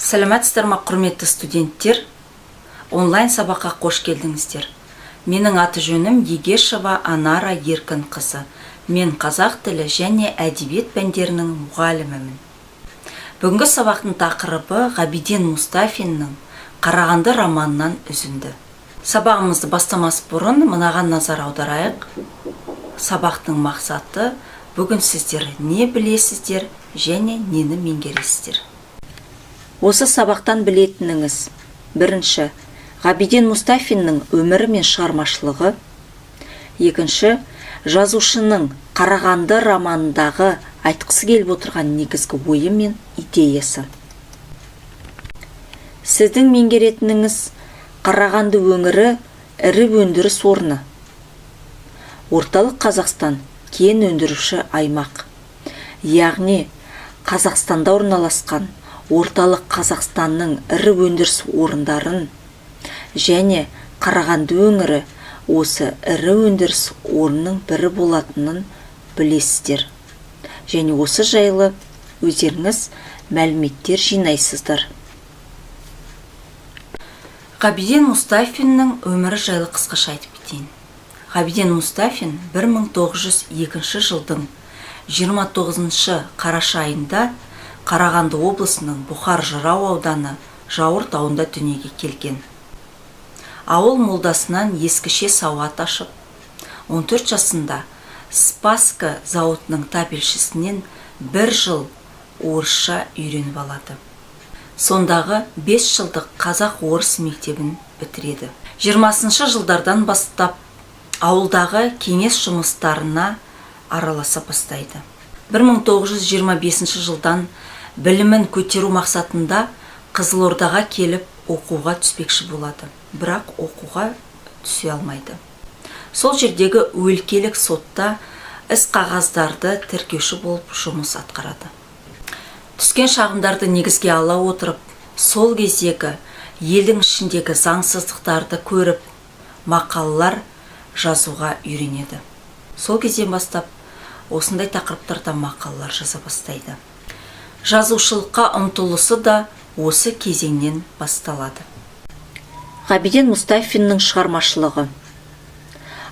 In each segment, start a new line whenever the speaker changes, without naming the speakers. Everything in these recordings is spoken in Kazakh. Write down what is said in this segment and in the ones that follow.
Сәлеметсіздер ма, құрметті студенттер? Онлайн сабаққа қош келдіңіздер. Менің аты жөнім Егешева Анара Еркінқызы. Мен қазақ тілі және әдебиет пәндерінің мұғалімімін. Бүгінгі сабақтың тақырыбы Ғабиден Мұстафиннің Қарағанды романынан үзінді. Сабағымызды бастамас бұрын мынаған назар аударайық. Сабақтың мақсаты: бүгін сіздер не білесіздер және нені меңгересіздер? Осы сабақтан білетініңіз: бірінші, Ғабиден Мұстафиннің өмірі мен шығармашылығы; екінші, жазушының Қарағанды романындағы айтқысы келіп отырған негізгі ойы мен идеясы. Сіздің меңгеретініңіз: Қарағанды өңірі – ірі өндіріс орны, Орталық Қазақстан – кен өндіруші аймақ, яғни Қазақстанда орналасқан Орталық Қазақстанның ірі өндіріс орындарын және Қарағанды өңірі осы ірі өндіріс орнының бірі болатынын білесіздер және осы жайлы өздеріңіз мәліметтер жинайсыздар. Ғабиден Мұстафиннің өмірі жайлы қысқаша айтып кетейін. Ғабиден Мұстафин 1902 жылдың 29 қараша айында Қарағанды облысының Бұхар жырау ауданы Жауыр тауында дүниеге келген. Ауыл молдасынан ескіше сауат ашып, 14 жасында Спаско зауытының табельшісінен бір жыл орысша үйреніп алады. Сондағы 5 жылдық қазақ-орыс мектебін бітіреді. 20 жылдардан бастап ауылдағы кеңес жұмыстарына араласа бастайды. 1925 жылдан білімін көтеру мақсатында Қызылордаға келіп оқуға түспекші болады, бірақ оқуға түсе алмайды. Сол жердегі өлкелік сотта іс қағаздарды тіркеуші болып жұмыс атқарады. Түскен шағымдарды негізге ала отырып, сол кездегі елдің ішіндегі заңсыздықтарды көріп, мақалалар жазуға үйренеді. Сол кезден бастап осындай тақырыптарда мақалалар жаза бастайды. Жазушылыққа ұмтылысы да осы кезеңнен басталады. Ғабиден Мұстафиннің шығармашылығы.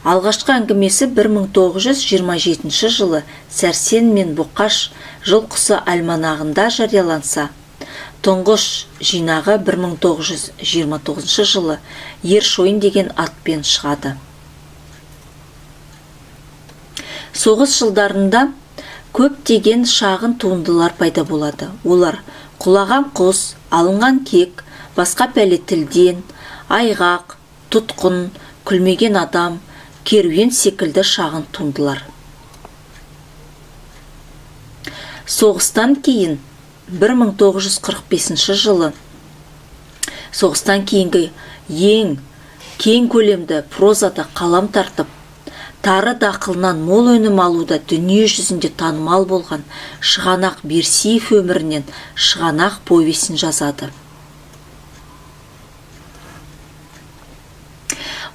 Алғашқы әңгімесі 1927 жылы «Сәрсен мен Бұқаш жыл құсы» альманағында жарияланса, тұңғыш жинағы 1929 жылы «Ер шойын» деген атпен шығады. Соғыс жылдарында көптеген шағын туындылар пайда болады. Олар: «Құлаған құс», «Алынған кек», «Басқа пәле тілден», «Айғақ», «Тұтқын», «Күлмеген адам», «Керуен» секілді шағын туындылар. Соғыстан кейін 1945 жылы соғыстан кейінгі ең кең көлемді прозада қалам тартып, тары дақылынан мол өнім алуда дүние жүзінде танымал болған Шығанақ Берсиев өмірінен «Шығанақ» повесін жазады.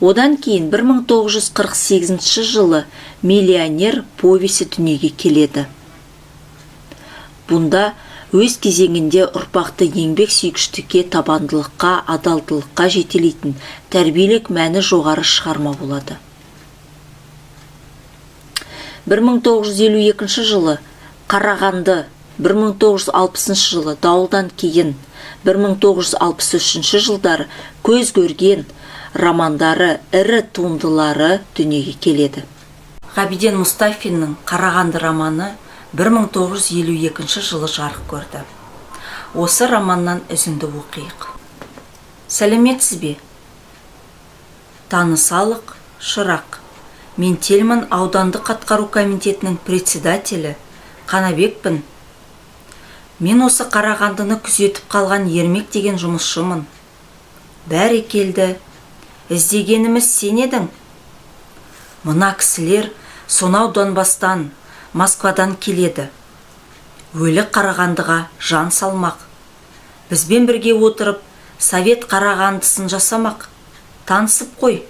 Одан кейін 1948 жылы «Миллионер» повесі дүниеге келеді. Бұнда өз кезеңінде ұрпақты еңбек сүйгіштікке, табандылыққа, адалдылыққа жетелейтін тәрбиелік мәні жоғары шығарма болады. 1952 жылы «Қарағанды», 1960 жылы «Дауылдан кейін», 1963 жылдары «Көз көрген» романдары, ірі туындылары дүниеге келеді. Ғабиден Мұстафиннің «Қарағанды» романы 1952 жылы жарық көрді. Осы романнан үзінді оқиық. Сәлеметсіз бе? Танысалық, шырақ. Мен Тельман аудандық атқару комитетінің председателі Қанабекпін. Мен осы Қарағандыны күзетіп қалған Ермек деген жұмысшымын. Бәрекелді, іздегеніміз сен едің. Мына кісілер сонау Донбастан, Москвадан келеді. Өлі Қарағандыға жан салмақ. Бізбен бірге отырып, совет Қарағандысын жасамақ. Танысып қой,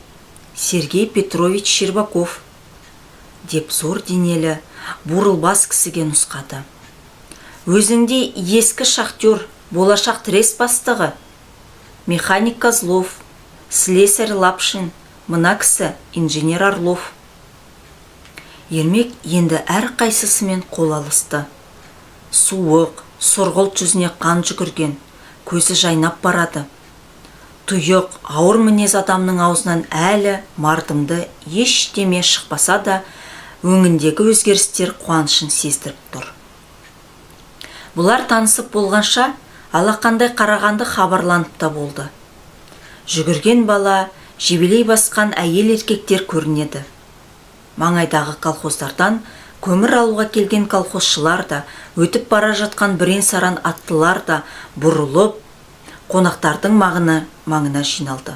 Сергей Петрович Щербаков, деп зор денелі, бурылбас кісіге нұсқады. Өзіңдей ескі шахтер Болашақ трес бастығы. Механик Козлов, слесарь Лапшин, мына кісі инженер Орлов. Ермек енді әрқайсысымен қол алысты. Суық, сұрғылт жүзіне қан жүгірген, көзі жайнап барады. Тұйық, ауыр мінез адамның аузынан әлі мардымды ештеме шықпаса да, өңіндегі өзгерістер қуанышын сездіріп тұр. Бұлар танысып болғанша, алақандай Қарағанды хабарланып та болды. Жүгірген бала, жебелей басқан әйел еркектер көрінеді. Маңайдағы колхоздардан көмір алуға келген колхозшылар да, өтіп бара жатқан бірен-саран аттылар да бұрылып, қонақтардың маңына жиналды.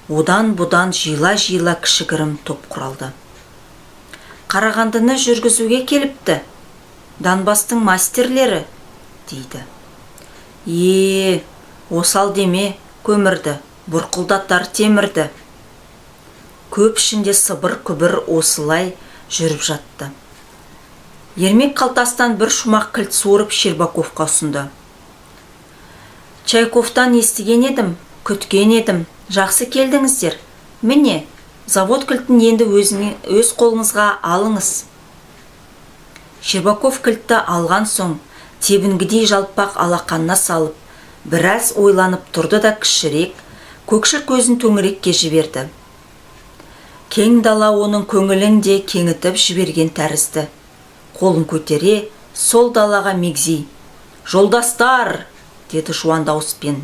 Одан бұдан жиыла-жиыла кішігірім топ құралды. Қарағандыны жүргізуге келіпті. Донбастың мастерлері, дейді. Е, осал деме көмірді, бұрқылдатар темірді. Көп ішінде сыбыр-күбір осылай жүріп жатты. Ермек қалтасынан бір шумақ кілт суырып Щербаковқа ұсынды. Чайковтан естіген едім, күткен едім, жақсы келдіңіздер. Міне, завод кілтін енді өз қолыңызға алыңыз. Щербаков кілтті алған соң, тебінгідей жалпақ алақанына салып, біраз ойланып тұрды да кішірек, көкшіл көзін төңірекке жіберді. Кең дала оның көңілін де кеңітіп жіберген тәрізді. Қолын көтере, сол далаға мегзей. Жолдастар, деді жуан дауыспен.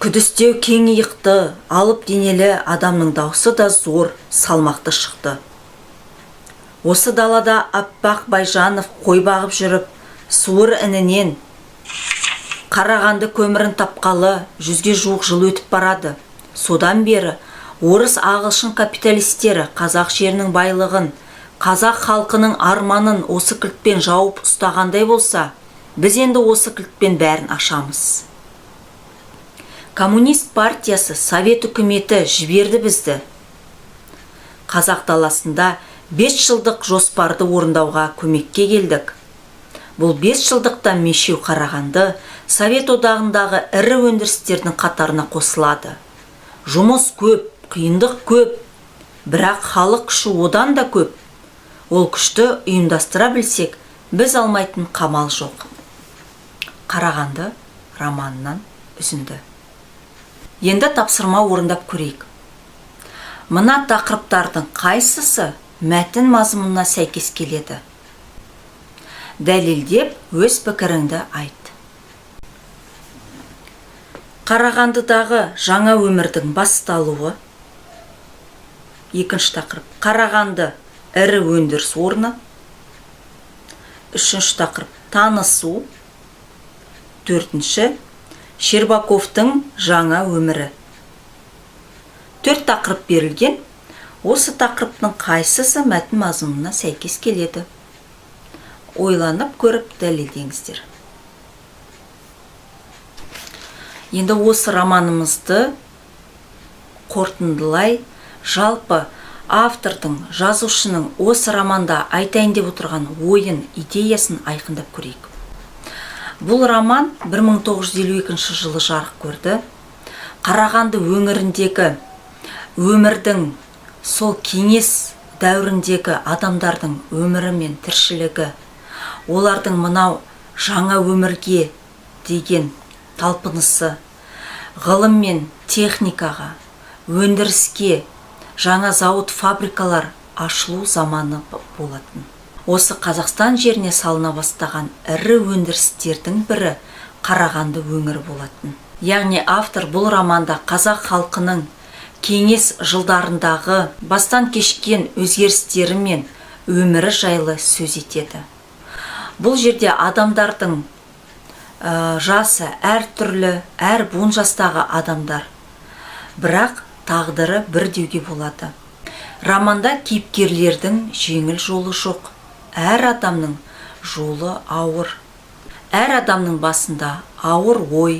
Күдістеу кең иықты, алып денелі адамның даусы да зор, салмақты шықты. Осы далада Аппақ Байжанов қой бағып жүріп, суыр інінен Қарағанды көмірін тапқалы 100-ге жуық жыл өтіп барады. Содан бері орыс ағылшын капиталистері қазақ жерінің байлығын, қазақ халқының арманын осы кілтпен жауып ұстағандай болса, біз енді осы кілтпен бәрін ашамыз. Коммунист партиясы, Совет үкіметі жіберді бізді. Қазақ даласында 5 жылдық жоспарды орындауға көмекке келдік. Бұл 5 жылдықта мешеу Қарағанды Совет одағындағы ірі өндірістердің қатарына қосылады. Жұмыс көп, қиындық көп, бірақ халық күші одан да көп. Ол күшті ұйымдастыра білсек, біз алмайтын қамал жоқ. Қарағанды романынан үзінді. Енді тапсырма орындап көрейік. Мына тақырыптардың қайсысы мәтін мазмұнына сәйкес келеді? Дәлелдеп өз пікіріңді айт. Қарағандыдағы жаңа өмірдің басталуы. Екінші тақырып. Қарағанды ірі өндіріс орны. Үшінші тақырып. Танысу. Төртінші. Щербаковтың жаңа өмірі. 4 тақырып берілген. Осы тақырыптың қайсысы мәтін мазмұнына сәйкес келеді? Ойланып көріп дәлелдеңіздер. Енді осы романымызды қорытындылай, жалпы автордың, жазушының осы романда айтайын деп отырған ойын, идеясын айқындап көрейік. Бұл роман 1952 жылы жарық көрді. Қарағанды өңіріндегі өмірдің, сол кеңес дәуіріндегі адамдардың өмірі мен тіршілігі, олардың мынау жаңа өмірге деген талпынысы, ғылым мен техникаға, өндіріске, жаңа зауыт, фабрикалар ашылу заманы болатын. Осы Қазақстан жеріне салына бастаған ірі өндірістердің бірі Қарағанды өңірі болатын. Яғни автор бұл романда қазақ халқының кеңес жылдарындағы бастан кешкен өзгерістері мен өмірі жайлы сөз етеді. Бұл жерде адамдардың жасы әртүрлі, әр буын жастағы адамдар. Бірақ тағдыры бір деуге болады. Романда кейіпкерлердің жеңіл жолы жоқ. Әр адамның жолы ауыр. Әр адамның басында ауыр ой,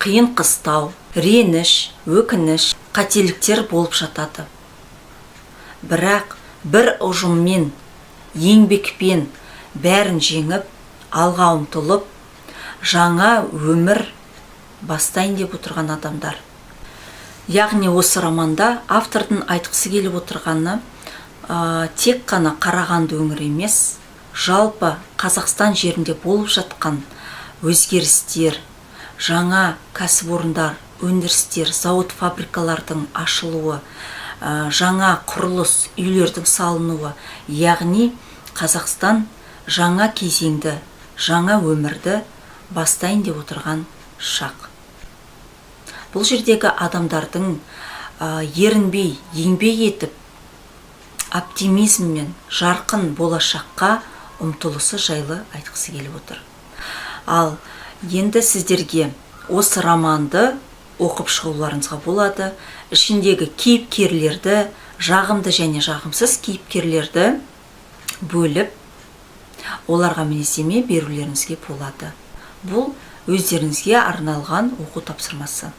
қиын қыстау, реніш, өкініш, қателіктер болып жатады. Бірақ бір ұжыммен, еңбекпен бәрін жеңіп, Алға ұмтылып, жаңа өмір бастайын деп отырған адамдар. Яғни осы романда автордың айтқысы келіп отырғаны тек қана Қарағанды өңірі емес, жалпы Қазақстан жерінде болып жатқан өзгерістер, жаңа кәсіпорындар, өндірістер, зауыт, фабрикалардың ашылуы, жаңа құрылыс үйлердің салынуы, яғни Қазақстан жаңа кезеңді, жаңа өмірді бастайын деп отырған шақ. Бұл жердегі адамдардың ерінбей еңбек етіп, оптимизммен жарқын болашаққа ұмтылысы жайлы айтқысы келіп отыр. Ал енді сіздерге осы романды оқып шығуларыңызға болады. Ішіндегі кейіпкерлерді, жағымды және жағымсыз кейіпкерлерді бөліп, оларға мінездеме берулеріңізге болады. Бұл өздеріңізге арналған оқу тапсырмасы.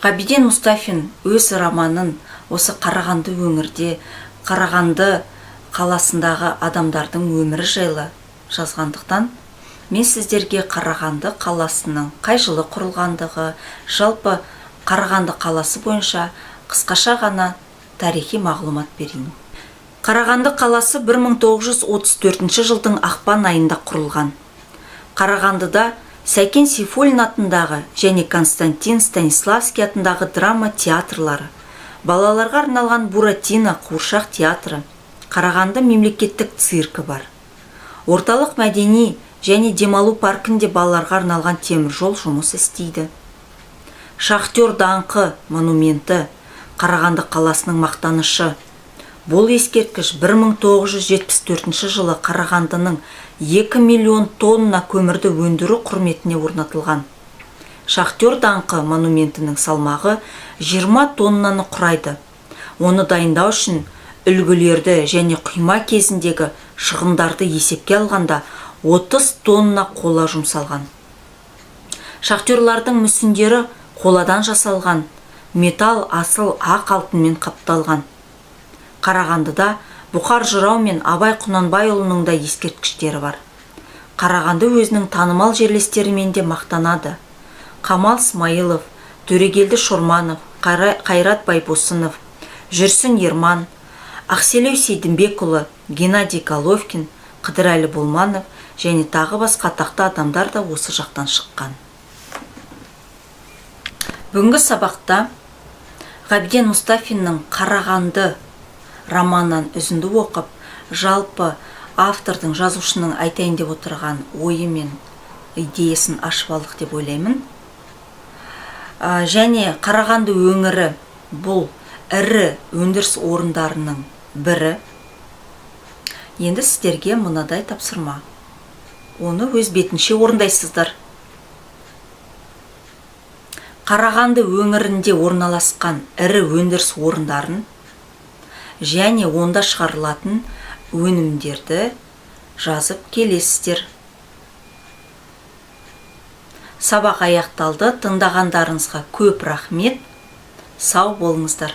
Ғабиден Мұстафин өз романын осы Қарағанды өңірде, Қарағанды қаласындағы адамдардың өмірі жайлы жазғандықтан, мен сіздерге Қарағанды қаласының қай жылы құрылғандығы, жалпы Қарағанды қаласы бойынша қысқаша ғана тарихи мағлұмат берейін. Қарағанды қаласы 1934 жылдың ақпан айында құрылған. Қарағандыда Сәкен Сейфуллин атындағы және Константин Станиславский атындағы драма театрлары, балаларға арналған «Буратино» қуыршақ театры, Қарағанды мемлекеттік циркі бар. Орталық мәдени және демалу паркінде балаларға арналған темір жол жұмыс істейді. Шахтер даңқы монументі – Қарағанды қаласының мақтанышы. Бұл ескерткіш 1974 жылы Қарағандының 2 миллион тонна көмірді өндіру құрметіне орнатылған. Шахтер даңқы монументінің салмағы 20 тоннаны құрайды. Оны дайындау үшін үлгілерді және құйма кезіндегі шығындарды есепке алғанда, 30 тонна қола жұмсалған. Шахтерлардың мүсіндері қоладан жасалған, металл асыл ақ алтынмен қапталған. Қарағандыда Бұқар жырау мен Абай Құнанбайұлының да ескерткіштері бар. Қарағанды өзінің танымал жерлестерімен де мақтанады: Қамал Смайылов, Төрегелді Шорманов, Қайрат Байбосынов, Жүрсін Ерман, Ақселеу Сейдімбекұлы, Геннадий Головкин, Қыдырәлі Болманов және тағы басқа атақты адамдар да осы жақтан шыққан. Бүгінгі сабақта Ғабиден Мұстафиннің «Қарағанды» романынан үзінді оқып, жалпы автордың, жазушының айтайын деп отырған ойы мен идеясын ашып алдық деп ойлаймын. Және Қарағанды өңірі бұл ірі өндіріс орындарының бірі. Енді сіздерге мынадай тапсырма, оны өз бетінше орындайсыздар: Қарағанды өңірінде орналасқан ірі өндіріс орындарын және онда шығарылатын өнімдерді жазып келесіздер. Сабақ аяқталды. Тыңдағандарыңызға көп рахмет. Сау болыңыздар.